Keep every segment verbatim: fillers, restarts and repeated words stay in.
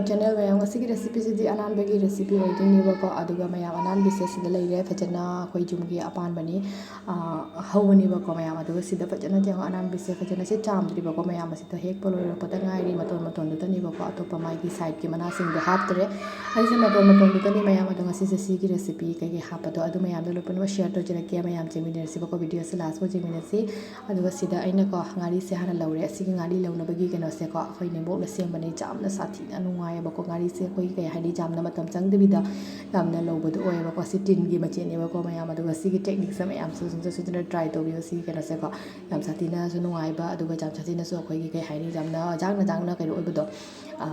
Channel ꯃꯌꯥꯝ, ꯉꯁꯤꯒꯤ ꯔꯦꯁꯤꯄꯤꯁꯤꯗꯤ ꯑꯅꯥꯟꯕꯒꯤ recipe ꯑꯣꯏꯗꯣꯏꯅꯦꯕꯀꯣ꯫ ꯑꯗꯨꯒ ꯃꯌꯥꯝ, ꯑꯅꯥꯟꯕꯤꯁꯦ ꯁꯤꯗ ꯂꯩꯔꯦ, ꯐꯖꯅ ꯑꯩꯈꯣꯏ ꯌꯨꯝꯒꯤ ꯑꯄꯥꯟꯕꯅꯤ, ꯑ, ꯍꯧꯕꯅꯦꯕꯀꯣ ꯃꯌꯥꯝ꯫ ꯑꯗꯨꯒ ꯁꯤꯗ ꯐꯖꯅ ꯌꯦꯡꯉꯣ, ꯑꯅꯥꯟꯕꯤꯁꯦ ꯐꯖꯅ ꯁꯤ ꯆꯥꯝꯗ꯭ꯔꯤꯕꯀꯣ ꯃꯌꯥꯝ, ꯑꯁꯤꯗ ꯍꯦꯛꯄ ꯂꯣꯏꯔꯛꯄꯗ ꯉꯥꯏꯔꯤ, ꯃꯇꯣꯟ ꯃꯇꯣꯟꯗꯨꯗꯅꯦꯕꯀꯣ, ꯑꯇꯣꯞꯄ ꯃꯥꯒꯤ ꯁꯥꯏꯠꯀꯤ ꯃꯅꯥꯁꯤꯡꯗꯣ ꯍꯥꯞꯇ꯭ꯔꯦ꯫ ꯑꯩꯁꯦ ꯃꯇꯣꯟ ꯃꯇꯣꯟꯗꯨꯗꯅꯤ ꯃꯌꯥꯝ꯫ ꯑꯗꯣ ꯉꯁꯤꯁꯦ ꯁꯤꯒꯤ ꯔꯦꯁꯤꯄꯤ ꯀꯩꯀꯩ ꯍꯥꯞꯄꯗꯣ ꯑꯗꯨ ꯃꯌꯥꯝꯗꯣ ꯂꯣꯏ ꯄꯨꯝꯅꯃꯛ ꯁꯤꯌꯔ ꯇꯧꯖꯔꯛꯀꯦ꯫ ꯃꯌꯥꯝ ꯌꯦꯡꯃꯤꯟꯅꯔꯁꯤꯕꯀꯣ, ꯚꯤꯗꯤꯑꯣꯁꯦ ꯂꯥꯁ ꯐꯥꯎ ꯌꯦꯡꯃꯤꯟꯅꯁꯤ꯫ ꯑꯗꯨꯒ ꯁꯤꯗ ꯑꯩꯅꯀꯣ ꯉꯥꯔꯤꯁꯦ ꯍꯥꯟꯅ ꯂꯧꯔꯦ꯫ ꯑꯁꯤꯒꯤ ꯉꯥꯔꯤ ꯂꯧꯅꯕꯒꯤ ꯀꯩꯅꯣꯁꯦꯀꯣ, ꯑꯩꯈꯣꯏ ꯅꯦꯝꯕꯣꯛꯅ ꯁꯦꯝꯕꯅꯤ, ꯌꯥꯝꯅ ꯁꯥꯊꯤꯅ ꯅꯨꯡꯉꯥꯏꯌꯦꯕꯀꯣ꯫ ꯉꯥꯔꯤꯁꯦ ꯑꯩꯈꯣꯏ ꯀꯩ ꯍꯥꯏꯅꯤ, ꯌꯥꯝꯅ ꯃꯇꯝ ꯆꯪꯗꯕꯤꯗ ꯌꯥꯝꯅ ꯂꯧꯕꯗꯣ ꯑꯣꯏꯌꯦꯕꯀꯣ꯫ ꯁꯤ ꯇꯤꯟꯒꯤ ꯃꯆꯦꯠꯅꯦꯕꯀꯣ ꯃꯌꯥꯝ꯫ ꯑꯗꯨꯒ ꯁꯤꯒꯤ ꯇꯦꯛꯅꯤꯛꯁꯦ ꯃꯌꯥꯝꯁꯨ ꯁꯨꯡꯁꯣꯏ ꯁꯣꯏꯗꯅ ꯇ꯭ꯔꯥꯏ ꯇꯧꯕꯤꯌꯨ꯫ ꯁꯤꯒꯤ ꯀꯩꯅꯣꯁꯦꯀꯣ ꯌꯥꯝ ꯁꯥꯊꯤꯅꯁꯨ ꯅꯨꯡꯉꯥꯏꯕ, ꯑꯗꯨꯒ ꯌꯥꯝ ꯁꯥꯊꯤꯅꯁꯨ ꯑꯩꯈꯣꯏꯒꯤ ꯀꯩ ꯍꯥꯏꯅꯤ, ꯌꯥꯝꯅ ꯌꯥꯡꯅ ꯌꯥꯡꯅ ꯀꯩꯅꯣ ꯑꯣꯏꯕꯗꯣ, ꯑ,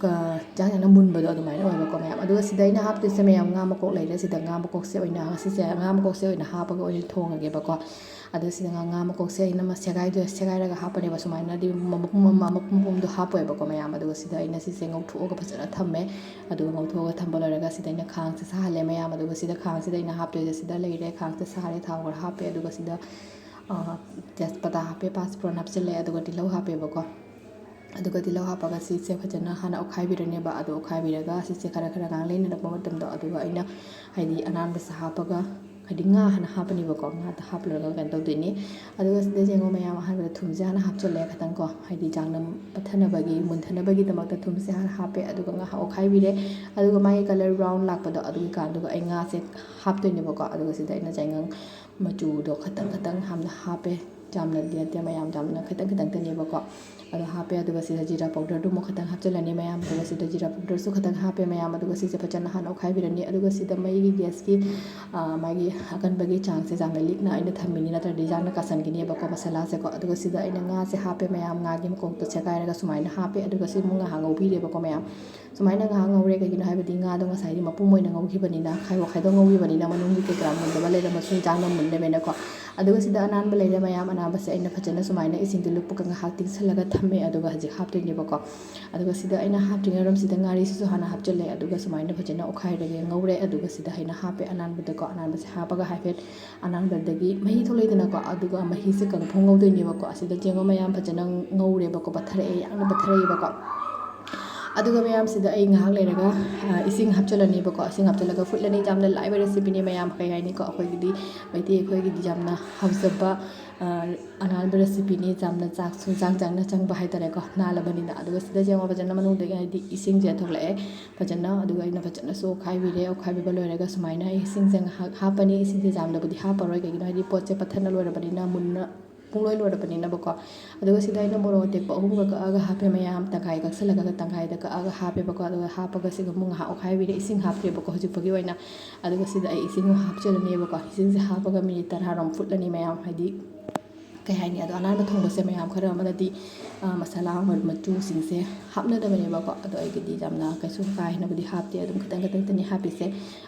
ꯀ-, ꯌꯥꯡ ꯌꯥꯡꯅ ꯃꯨꯟꯕꯗꯣ ꯑꯗꯨꯃꯥꯏꯅ ꯑꯣꯏꯕꯀꯣ ꯃꯌꯥꯝ꯫ ꯑꯗꯨꯒ ꯁꯤꯗ ꯑꯩꯅ ꯍꯥꯞꯇꯣꯏꯁꯦ ꯃꯌꯥꯝ, ꯉꯥ ꯃꯀꯣꯛ ꯂꯩꯔꯦ꯫ ꯁꯤꯗ ꯉꯥ ꯃꯀꯣꯛꯁꯦ ꯑꯣꯏꯅ, ꯉꯁꯤꯁꯦ ꯉꯥ ꯃꯀꯣꯛꯁꯦ ꯑꯣꯏꯅ ꯍꯥꯞꯄꯒ ꯑꯣꯏꯅ ꯊꯣꯡꯉꯒꯦꯕꯀꯣ꯫ ꯑꯗꯣ ꯁꯤꯗ ꯉꯥ, ꯉꯥ ꯃꯀꯣꯛꯁꯦ ꯑꯩꯅ ꯑꯃ ꯁꯦꯒꯥꯏꯗꯣꯏ-, ꯁꯦꯒꯥꯏꯔꯒ ꯍꯥꯞꯄꯅꯦꯕ꯫ ꯁꯨꯃꯥꯏꯅꯗꯤ ꯃꯄꯨꯝ ꯑꯃ, ꯃꯄꯨꯝ ꯃꯄꯨꯝꯗꯣ ꯍꯥꯞꯄꯣꯏꯕꯀꯣ ꯃꯌꯥꯝ꯫ ꯑꯗꯨꯒ ꯁꯤꯗ ꯑꯩꯅ ꯁꯤꯁꯦ ꯉꯧꯊꯣꯛꯑꯒ ꯐꯖꯅ ꯊꯝꯃꯦ꯫ ꯑꯗꯨꯒ ꯉꯧꯊꯣꯛꯑꯒ ꯊꯝꯕ ꯂꯣꯏꯔꯒ ꯁꯤꯗ ꯑꯩꯅ ꯈꯥꯡꯁꯦ ꯁꯥꯍꯜꯂꯦ ꯃꯌꯥꯝ꯫ ꯑꯗꯨꯒ ꯁꯤꯗ ꯈꯥꯡꯁꯤꯗ ꯑꯩꯅ ꯍꯥꯞꯇꯣꯏꯁꯦ ꯁꯤꯗ ꯂꯩꯔꯦ꯫ ꯈꯥꯡꯁꯦ ꯁꯥꯔꯦ, ꯊꯥꯎ ꯈꯔ ꯍꯥꯞꯄꯦ꯫ ꯑꯗꯨꯒ ꯁꯤꯗ, ꯑ, ꯇꯦꯖꯄꯇꯥ ꯍꯥꯞꯄꯦ, ꯄꯥꯁ ꯐꯣꯔꯟ ꯍꯥꯞꯆꯤꯜꯂꯦ, ꯑꯗꯨꯒ ꯇꯤꯜꯍꯧ ꯍꯥꯞꯄꯦꯕꯀꯣ꯫ ꯑꯗꯨꯒ ꯇꯤꯜꯍꯧ ꯍꯥꯞꯄꯒ ꯁꯤꯁꯦ ꯐꯖꯅ ꯍꯥꯟꯅ ꯑꯣꯠꯈꯥꯏꯕꯤꯔꯅꯦꯕ꯫ ꯑꯗꯣ ꯑꯣꯠꯈꯥꯏꯕꯤꯔꯒ ꯁꯤꯁꯦ ꯈꯔ ꯈꯔ ꯉꯥꯡ ꯂꯩꯅꯔꯛꯄ ꯃꯇꯝꯗꯣ, ꯑꯗꯨꯒ ꯑꯩꯅ ꯍꯥꯏꯗꯤ ꯑꯅꯥꯟꯕꯁꯦ ꯍꯥꯞꯄꯒ, ꯍꯥꯏꯗꯤ ꯉꯥ ꯍꯥꯟꯅ ꯍꯥꯞꯄꯅꯦꯕꯀꯣ꯫ ꯉꯥꯗ ꯍꯥꯞꯂꯨꯔꯒ ꯀꯩꯅꯣ ꯇꯧꯗꯣꯏꯅꯤ꯫ ꯑꯗꯨꯒ ꯁꯤꯗ ꯌꯦꯡꯉꯣ ꯃꯌꯥꯝ, ꯑꯍꯥꯟꯕꯗ ꯊꯨꯝꯁꯦ ꯍꯥꯟꯅ ꯍꯥꯞꯆꯤꯜꯂꯦ ꯈꯤꯇꯪ ꯀꯣ, ꯍꯥꯏꯗꯤ ꯆꯥꯡꯅꯝ ꯄꯠꯊꯅꯕꯒꯤ, ꯃꯨꯟꯊꯅꯕꯒꯤꯗꯃꯛꯇ ꯊꯨꯝꯁꯦ ꯍꯥꯟꯅ ꯍꯥꯞꯄꯦ꯫ ꯑꯗꯨꯒ ꯉꯥꯏꯍꯥꯛ ꯑꯣꯠꯈꯥꯏꯕꯤꯔꯦ꯫ ꯑꯗꯨꯒ ꯃꯥꯒꯤ ꯀꯂꯔ ꯕ꯭ꯔꯥꯎꯟ ꯂꯥꯛꯄꯗꯣ, ꯑꯗꯨꯒꯤ ꯀꯥꯟꯗꯨꯒ ꯑꯩ ꯉꯥꯁꯦ ꯍꯥꯞꯇꯣꯏꯅꯦꯕꯀꯣ꯫ ꯑꯗꯨꯒ ꯁꯤꯗ ꯑꯩꯅ ꯆꯥꯏꯉꯪ ꯃꯆꯨꯗꯣ ꯈꯇꯪ ꯈꯇꯪ ꯌꯥꯝꯅ ꯍꯥꯞꯄꯦ, ꯌꯥꯝꯅꯗꯤ ꯅꯠꯇꯦ ꯃꯌꯥꯝ, ꯌꯥꯝꯅ ꯈꯤꯇꯪ ꯈꯤꯇꯪꯇꯅꯦꯕꯀꯣ꯫ ꯑꯗꯣ ꯍꯥꯞꯄꯦ꯫ ꯑꯗꯨꯒ ꯁꯤꯗ ꯖꯤꯔꯥ ꯄꯥꯎꯗꯔꯗꯨ ꯑꯃꯨꯛ ꯈꯇꯪ ꯍꯥꯞꯆꯤꯜꯂꯅꯤ ꯃꯌꯥꯝ꯫ ꯑꯗꯨꯒ ꯁꯤꯗ ꯖꯤꯔꯥ ꯄꯥꯎꯗꯔꯁꯨ ꯈꯇꯪ ꯍꯥꯞꯄꯦ ꯃꯌꯥꯝ꯫ ꯑꯗꯨꯒ ꯁꯤꯁꯦ ꯐꯖꯅ ꯍꯥꯟꯅ ꯑꯣꯠꯈꯥꯏꯕꯤꯔꯅꯤ꯫ ꯑꯗꯨꯒ ꯁꯤꯗ ꯃꯩꯒꯤ ꯒ꯭ꯌꯥꯁꯀꯤ, ꯑ, ꯃꯥꯒꯤ ꯑꯀꯟꯕꯒꯤ ꯆꯥꯡꯁꯦ ꯌꯥꯝꯅ ꯂꯤꯛꯅ ꯑꯩꯅ ꯊꯝꯃꯤꯅꯤ, ꯅꯠꯇ꯭ꯔꯗꯤ ꯌꯥꯡꯅ ꯀꯥꯁꯟꯈꯤꯅꯦꯕꯀꯣ ꯃꯁꯥꯂꯥꯁꯦꯀꯣ꯫ ꯑꯗꯨꯒ ꯁꯤꯗ ꯑꯩꯅ ꯉꯥꯁꯦ ꯍꯥꯞꯄꯦ ꯃꯌꯥꯝ, ꯉꯥꯒꯤ ꯃꯀꯣꯛꯇꯣ ꯁꯦꯒꯥꯏꯔꯒ ꯁꯨꯃꯥꯏꯅ ꯍꯥꯞꯄꯦ꯫ ꯑꯗꯨꯒ ꯁꯤ ꯑꯃꯨꯛ ꯉꯥꯏꯍꯥꯛ ꯉꯧꯕꯤꯔꯦꯕꯀꯣ ꯃꯌꯥꯝ꯫ ꯁꯨꯃꯥꯏꯅ ꯉꯥꯏꯍꯥꯛ ꯉꯧꯔꯦ꯫ ꯀꯩꯒꯤꯅꯣ ꯍꯥꯏꯕꯗꯤ ꯉꯥꯗꯣ ꯉꯁꯥꯏꯗꯤ ꯃꯄꯨꯝ ꯑꯣꯏꯅ ꯉꯧꯈꯤꯕꯅꯤꯅ, ꯈꯥꯏꯗꯣꯛ ꯈꯥꯏꯗꯣꯛ ꯉꯧꯈꯤꯕꯅꯤꯅ ꯃꯅꯨꯡꯒꯤ ꯀꯩꯀꯥ ꯃꯨꯟꯗꯕ ꯂꯩꯔꯝꯃꯁꯨ ꯏꯟꯖꯥꯡꯅ ꯃꯨꯟꯅꯕꯅꯀꯣ꯫ ꯑꯗꯨꯒ ꯁꯤꯗ ꯑꯅꯥꯟꯕ ꯂꯩꯔꯦ ꯃꯌꯥꯝ꯫ ꯑꯅꯥꯟꯕꯁꯦ ꯑꯩꯅ ꯐꯖꯅ ꯁꯨꯃꯥꯏꯅ ꯏꯁꯤꯡꯗ ꯂꯨꯞꯄꯒ ꯉꯥꯏꯍꯥꯛ ꯇꯤꯡꯁꯜꯂꯒ ꯊꯝꯃꯦ꯫ ꯑꯗꯨꯒ ꯍꯧꯖꯤꯛ ꯍꯥꯞꯇꯣꯏꯅꯦꯕꯀꯣ꯫ ꯑꯗꯨꯒ ꯁꯤꯗ ꯑꯩꯅ ꯍꯥꯞꯇ꯭ꯔꯤꯉꯩ ꯃꯔꯝꯁꯤꯗ ꯉꯥꯔꯤꯁꯤꯁꯨ ꯍꯥꯟꯅ ꯍꯥꯞꯆꯤꯜꯂꯦ꯫ ꯑꯗꯨꯒ ꯁꯨꯃꯥꯏꯅ ꯐꯖꯅ ꯑꯣꯠꯈꯥꯏꯔꯒ ꯉꯧꯔꯦ꯫ ꯑꯗꯨꯒ ꯁꯤꯗ ꯑꯩꯅ ꯍꯥꯞꯄꯦ ꯑꯅꯥꯟꯕꯗꯀꯣ꯫ ꯑꯅꯥꯟꯕꯁꯦ ꯍꯥꯞꯄꯒ ꯍꯥꯏꯐꯦꯠ ꯑꯅꯥꯟꯕꯗꯒꯤ ꯃꯍꯤ ꯊꯣꯛꯂꯛꯏꯗꯅꯀꯣ, ꯑꯗꯨꯒ ꯃꯍꯤꯁꯦ ꯀꯪꯐꯣꯡ ꯉꯧꯗꯣꯏꯅꯦꯕꯀꯣ꯫ ꯑꯁꯤꯗ ꯆꯦꯡꯉꯨ ꯃꯌꯥꯝ ꯐꯖꯅ ꯉꯧꯔꯦꯕꯀꯣ, ꯄꯠꯊꯔꯛꯑꯦ, ꯌꯥꯝꯅ ꯄꯠꯊꯔꯛꯑꯦꯕꯀꯣ꯫ ꯑꯗꯨꯒ ꯃꯌꯥꯝꯁꯤꯗ ꯑꯩ ꯉꯥꯏꯍꯥꯛ ꯂꯩꯔꯒ, ꯑ, ꯏꯁꯤꯡ ꯍꯥꯞꯆꯤꯜꯂꯅꯦꯕꯀꯣ꯫ ꯏꯁꯤꯡ ꯍꯥꯞꯆꯤꯜꯂꯒ ꯐꯨꯠꯂꯅꯤ꯫ ꯌꯥꯝꯅ ꯂꯥꯏꯕ recipeꯅꯦ ꯃꯌꯥꯝ, ꯀꯩ ꯍꯥꯏꯅꯤꯀꯣ, ꯑꯩꯈꯣꯏꯒꯤꯗꯤ, ꯃꯩꯇꯩ ꯑꯩꯈꯣꯏꯒꯤꯗꯤ ꯌꯥꯝꯅ ꯍꯥꯎꯖꯕ, ꯑ, ꯑꯅꯥꯟꯕ recipeꯅꯤ꯫ ꯌꯥꯝꯅ ꯆꯥꯛꯁꯨ ꯆꯥꯡ ꯆꯥꯡꯅ ꯆꯪꯕ ꯍꯥꯏꯇꯥꯔꯦꯀꯣ, ꯅꯥꯜꯂꯕꯅꯤꯅ꯫ ꯑꯗꯨꯒ ꯁꯤꯗ ꯌꯦꯡꯉꯣ, ꯐꯖꯅ ꯃꯅꯨꯡꯗꯒꯤ ꯍꯥꯏꯗꯤ ꯏꯁꯤꯡꯁꯦ ꯊꯣꯛꯂꯛꯑꯦ ꯐꯖꯅ꯫ ꯑꯗꯨꯒ ꯑꯩꯅ ꯐꯖꯅꯁꯨ ꯑꯣꯠꯈꯥꯏꯕꯤꯔꯦ꯫ ꯑꯣꯠꯈꯥꯏꯕꯤꯕ ꯂꯣꯏꯔꯒ ꯁꯨꯃꯥꯏꯅ ꯑꯩ ꯏꯁꯤꯡꯁꯦ ꯉꯥꯏꯍꯥꯛ ꯍꯥꯞꯄꯅꯤ꯫ ꯏꯁꯤꯡꯁꯦ ꯌꯥꯝꯅꯕꯨꯗꯤ ꯍꯥꯞꯄꯔꯣꯏ, ꯀꯩꯒꯤꯅꯣ ꯍꯥꯏꯗꯤ ꯄꯣꯠꯁꯦ ꯄꯠꯊꯅ ꯂꯣꯏꯔꯕꯅꯤꯅ, ꯃꯨꯟꯅ ꯄꯨꯡꯂꯣꯏ ꯂꯣꯏꯔꯕꯅꯤꯅꯕꯀꯣ꯫ ꯑꯗꯨꯒ ꯁꯤꯗ ꯑꯩꯅ ꯃꯣꯔꯣꯛ ꯑꯇꯦꯛꯄ ꯑꯍꯨꯝꯒ ꯀꯛꯑꯒ ꯍꯥꯞꯄꯦ ꯃꯌꯥꯝ, ꯇꯪꯈꯥꯏ ꯀꯛꯁꯜꯂꯒ ꯇꯪꯈꯥꯏꯗ ꯀꯛꯑꯒ ꯍꯥꯞꯄꯦꯕꯀꯣ꯫ ꯑꯗꯨꯒ ꯍꯥꯞꯄꯒ ꯁꯤꯒ ꯑꯃꯨꯛ ꯉꯥꯏꯍꯥꯛ ꯑꯣꯠꯈꯥꯏꯕꯤꯔꯦ, ꯏꯁꯤꯡ ꯍꯥꯞꯇ꯭ꯔꯦꯕꯀꯣ ꯍꯧꯖꯤꯛ ꯐꯥꯎꯒꯤ ꯑꯣꯏꯅ꯫ ꯑꯗꯨꯒ ꯁꯤꯗ ꯑꯩ ꯏꯁꯤꯡ ꯑꯃꯨꯛ ꯍꯥꯞꯆꯤꯜꯂꯅꯦꯕꯀꯣ꯫ ꯏꯁꯤꯡꯁꯦ ꯍꯥꯞꯄꯒ ꯃꯤꯅꯤꯠ ꯇꯔꯥꯔꯣꯝ ꯐꯨꯠꯂꯅꯤ ꯃꯌꯥꯝ, ꯍꯥꯏꯗꯤ ꯀꯩ ꯍꯥꯏꯅꯤ, ꯑꯗꯣ ꯑꯅꯥꯟꯕ ꯊꯣꯡꯕꯁꯦ ꯃꯌꯥꯝ ꯈꯔ ꯑꯃꯅꯗꯤ, ꯑ, ꯃꯁꯥꯂꯥ ꯃ-, ꯃꯆꯨꯁꯤꯡꯁꯦ ꯍꯥꯞꯅꯗꯕꯅꯦꯕꯀꯣ꯫ ꯑꯗꯣ ꯑꯩꯒꯤꯗꯤ ꯌꯥꯝꯅ ꯀꯩꯁꯨ ꯀꯥ ꯍꯦꯟꯅꯕꯨꯗꯤ ꯍꯥꯞꯇꯦ, ꯑꯗꯨꯝ ꯈꯤꯇꯪ ꯈꯤꯇꯪꯇꯅꯤ ꯍꯥꯞꯄꯤꯁꯦ꯫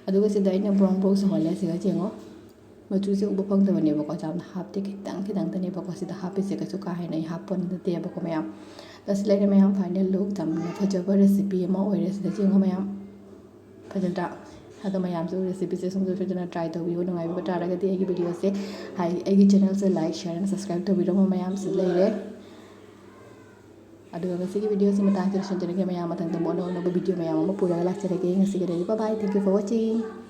ꯑꯗꯨꯒ ꯁꯤꯗ ꯑꯩꯅ brown brown ꯁꯧꯍꯜꯂꯦ꯫ ꯁꯤꯒ ꯌꯦꯡꯉꯣ, ꯃꯆꯨꯁꯦ ꯎꯕ ꯐꯪꯗꯕꯅꯦꯕꯀꯣ, ꯌꯥꯝꯅ ꯍꯥꯞꯇꯦ, ꯈꯤꯇꯪ ꯈꯤꯇꯪꯇꯅꯦꯕꯀꯣ ꯁꯤꯗ ꯍꯥꯞꯄꯤꯁꯦ, ꯀꯩꯁꯨ ꯀꯥ ꯍꯦꯟꯅ ꯑꯩ ꯍꯥꯞꯄ ꯅꯠꯇꯦꯕꯀꯣ ꯃꯌꯥꯝ꯫ ꯑꯁꯤ ꯂꯩꯔꯦ ꯃꯌꯥꯝ, final look꯫ ꯌꯥꯝꯅ ꯐꯖꯕ recipe ꯑꯃ ꯑꯣꯏꯔꯦ꯫ ꯁꯤꯗ ꯌꯦꯡꯉꯣ ꯃꯌꯥꯝ, ꯐꯖꯗ꯭ꯔꯥ? ꯑꯗꯣ ꯃꯌꯥꯝꯁꯨ recipeꯁꯦ ꯁꯨꯡꯁꯣꯏ ꯁꯣꯏꯗꯅ try ꯇꯧꯕꯤꯌꯨ꯫ ꯅꯨꯡꯉꯥꯏꯕꯤꯕ ꯇꯥꯔꯒꯗꯤ ꯑꯩꯒꯤ videoꯁꯦ, ꯍꯥꯏ, ꯑꯩꯒꯤ channelꯁꯦ like, share and subscribe ꯇꯧꯕꯤꯔꯝꯃꯣ ꯃꯌꯥꯝ꯫ ꯁꯤ ꯂꯩꯔꯦ꯫ ꯑꯗꯨꯒ ꯉꯁꯤꯒꯤ videoꯁꯤ ꯃꯇꯥꯡꯁꯤꯗ ꯂꯣꯏꯁꯤꯟꯖꯔꯒꯦ ꯃꯌꯥꯝ꯫ ꯃꯊꯪꯗ ꯑꯃꯨꯛ ꯑꯅꯧ ꯑꯅꯧꯕ video ꯃꯌꯥꯝ ꯑꯃ ꯄꯨꯔꯒ ꯂꯥꯛꯆꯔꯒꯦ꯫ ꯉꯁꯤꯒꯤꯗꯤ bye bye, thank you for watching꯫